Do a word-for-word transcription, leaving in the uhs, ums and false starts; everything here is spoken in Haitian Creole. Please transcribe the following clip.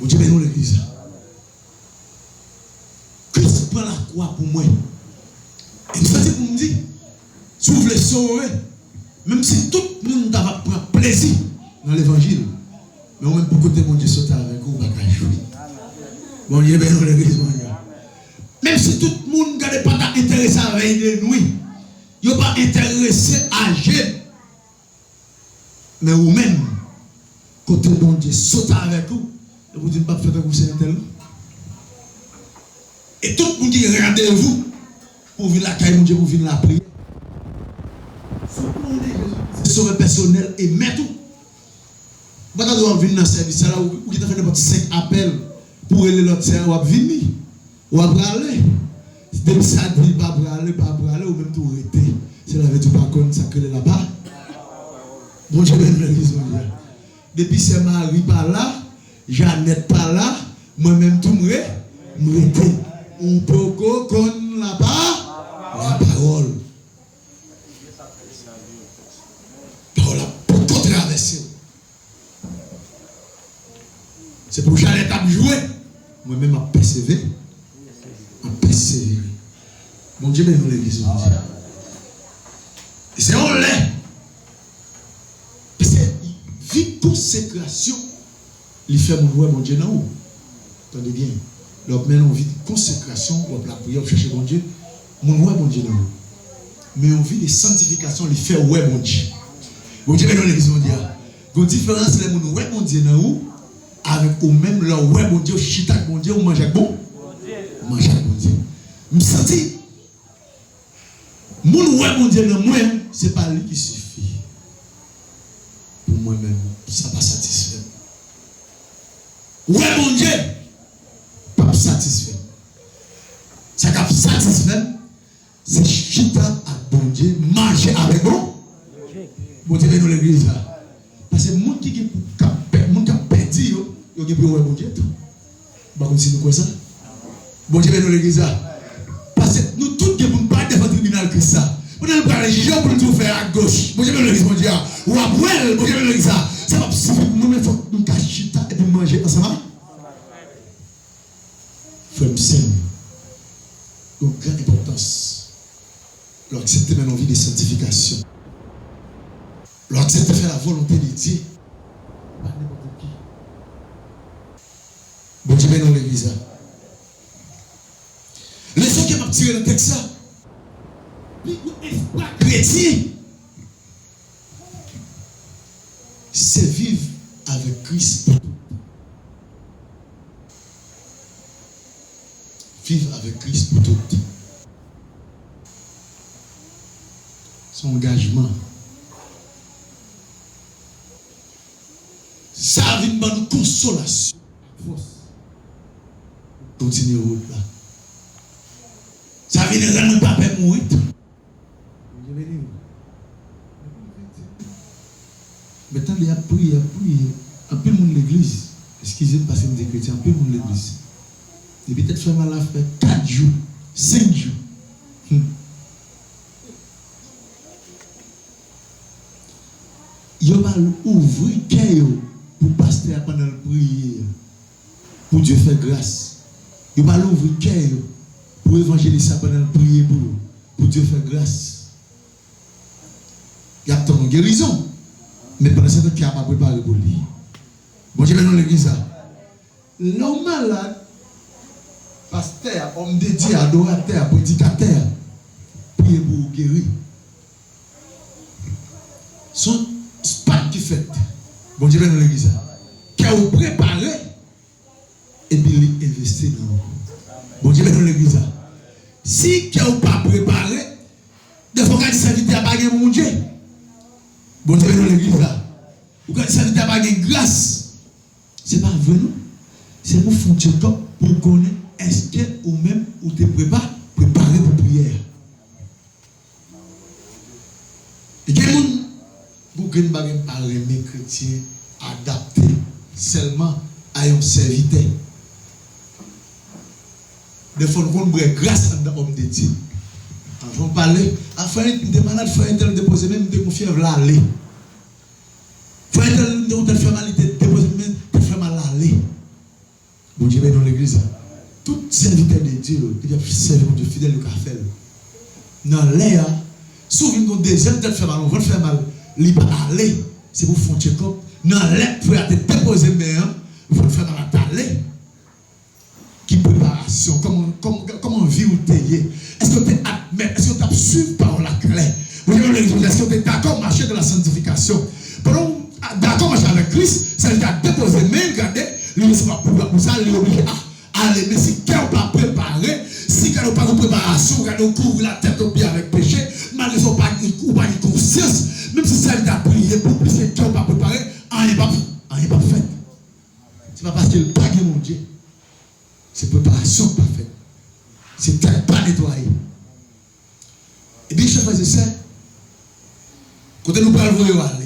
Bondye beni w legliz la. Kris pran lakwa pou mwen. E m santi pou m di, si w vle sove, menm si tout moun ta va pran plezi nan levanjil, men ou menm pou kote Bondye sot avèk ou, ou pa ka jwi. Bondye beni w legliz Bondye. Menm si tout moun gade pa ta enterese avèk de nwi, yo pa enterese a je. Men ou menm, kote Bondye sot avèk ou, epi w di m p ap fè tankou se entèl non. E tout moun ki gen randevou pou vin lakay Bondye, pou vin lapriyè. Fòk nou rele Jezi Kris se sovè pèsonèl e mèt ou. Ou pa ta dwe w ap vin nan sèvis sa la, ou, ou gentan fè nenpòt senk apèl pou rele lòt sè a, w ap vini. W ap prale. Depi sa di pa prale, pa prale, ou menm tou rete. Se la vle di w pa konn sa k rele lapa. Bondye beni legliz Bondye. Depi sè Mari pa la, Janèt pa la, mwen menm tou m re, m rete. Ou poko konn lapa, lapawòl. Pawòl la poko travèse w. Se pou Janèt ap jwe. Mwen menm m ap pèseve-, m ap pèsevere. Bondye beni w legliz Bondye. E se yon lè. Paske vi konsekrasyon, li fè moun wè Bondye nan ou. Tande byen. Lè w ap mennen yon vi konsekrasyon, w ap lapriyè, w ap chèche Bondye, moun wè Bondye nan ou. Men yon vi de santifikasyon, li fè w wè Bondye. Bondye beni w legliz Bondye a. Gon diferans lè moun wè Bondye nan ou avèk ou menm lè w wè Bondye, w chita ak Bondye, w manje ak bon, w manje ak Bondye. M santi moun wè Bondye nan mwen, se pa li ki sifi. Pou mwen menm, sa pa satisfè m. Wè Bondye p ap satisfè m. Sa k ap satisfè m, se chita ak Bondye, mache avèk bon. Bondye beni w legliz la. Paske moun ki gen pou k ap pè-, moun k ap pèdi yo, yo gen pou yo wè Bondye tou. M pa konn si nou kwè sa. Bondye beni w legliz la. Paske nou tout gen pou n parèt devan tribinal Kris la. Pandan l pral jije w pou l di w fè agoch. Bondye beni w legliz Bondye a. W ap wè l, Bondye beni w legliz la. Sa p ap sifi pou nou, men fòk nou ka chita epi manje ansanm ak Frè m, sè m, yon gran enpòtans lè w aksepte mennen yon vi de santifikasyon. Lè w aksepte fè la volonte de Dye, pa nenpòt ki. Bondye beni w legliz la. Leson ke m ap tire nan tèks la, pi gwo espwa kretyen, se viv avèk Kris pou tout tan. Viv avèk Kris pou tout tan. Se yon angajman. Sa vin ban nou konsolasyon ak fòs pou kontinye wout la. Sa vin rann nou pa pè mouri tou. Bondye beni w. Men tande, y ap priye, y ap priye. Anpil moun legliz, eskize m paske m di kretyen, anpil moun legliz. Depi tèt fè mal la fè kat jou, senk jou. Hmm. Yo pa ouvri kè yo pou pastè a pandan l priye a. Pou Dye fè gras. Yo pa ouvri kè yo pou evanjelis la pandan l priye pou yo. Pou Dye fè gras. Y ap tann yon gerizon. Men pandan se tan, kè a pa prepare pou li. Bondye beni w legliz la. Lè w malad, pastè a, òm de Dye a, adoratè a, predikatè a, priye pou ou geri. Se yon spak ki fèt. Bondye beni w legliz la. Kè w prepare, epi li envesti nan ou. Bondye beni w legliz la. Si kè w pa prepare, defwa w ka di sèvitè a pa gen Bondye. Bondye beni w legliz la. Ou ka di sèvitè a pa gen gras. Se pa vre non. Se pou fè yon tchekòp pou w konnen èske ou menm ou te prepa-, prepare pou priyè a. Gen moun, Bouke m pa gen, pa renmen kretyen adapte sèlman a yon sèvitè. Defwa nou konn bwè gras anndan òm de Dye. Anvan m pale, a frè, m te malad, frè entèl depoze men m, m te gon fyèv, l ale. Frè entèl, m te gon tèt fè mal, li te depoze men, tèt fè mal, l ale. legliz la. Tout sèvitè de Dye yo, depi y ap sèvi Bondye fidèl, yo ka fè l. Nan lè a, si w vin gen yon dezyèm tèt fè mal, yon vant fè mal, li pa ale, se pou fè yon tchekòp. Nan lè prè a te depoze men an, vant fè mal la t ale. Ki preparasyon? Kòman, kòman, kòman vi w te ye? Èske w te admèt? Èske w t ap swiv pawòl la klè? Ou te nan legliz, èske w te dakò mache dans la sanctification? Pandan w dakò mache avèk Kris, sa vle di w depoze men l, gade, li resevwa pouvwa pou sa, li oblije a, ale. Men si kè w pa prepare, si gade w pa gen preparasyon, gade w kouvri latèt w byen avèk peche, malgre sa w pa gen, ou pa gen konsyans, menm si sa vle di w priye pou plis, men kè w pa prepare, anyen p ap, anyen p ap fèt. Se pa paske l pa gen Bondye. Se preparasyon k pa fèt. Se tèt pa netwaye. Ebyen, chè frè e sè, kote nou pral voye yo ale?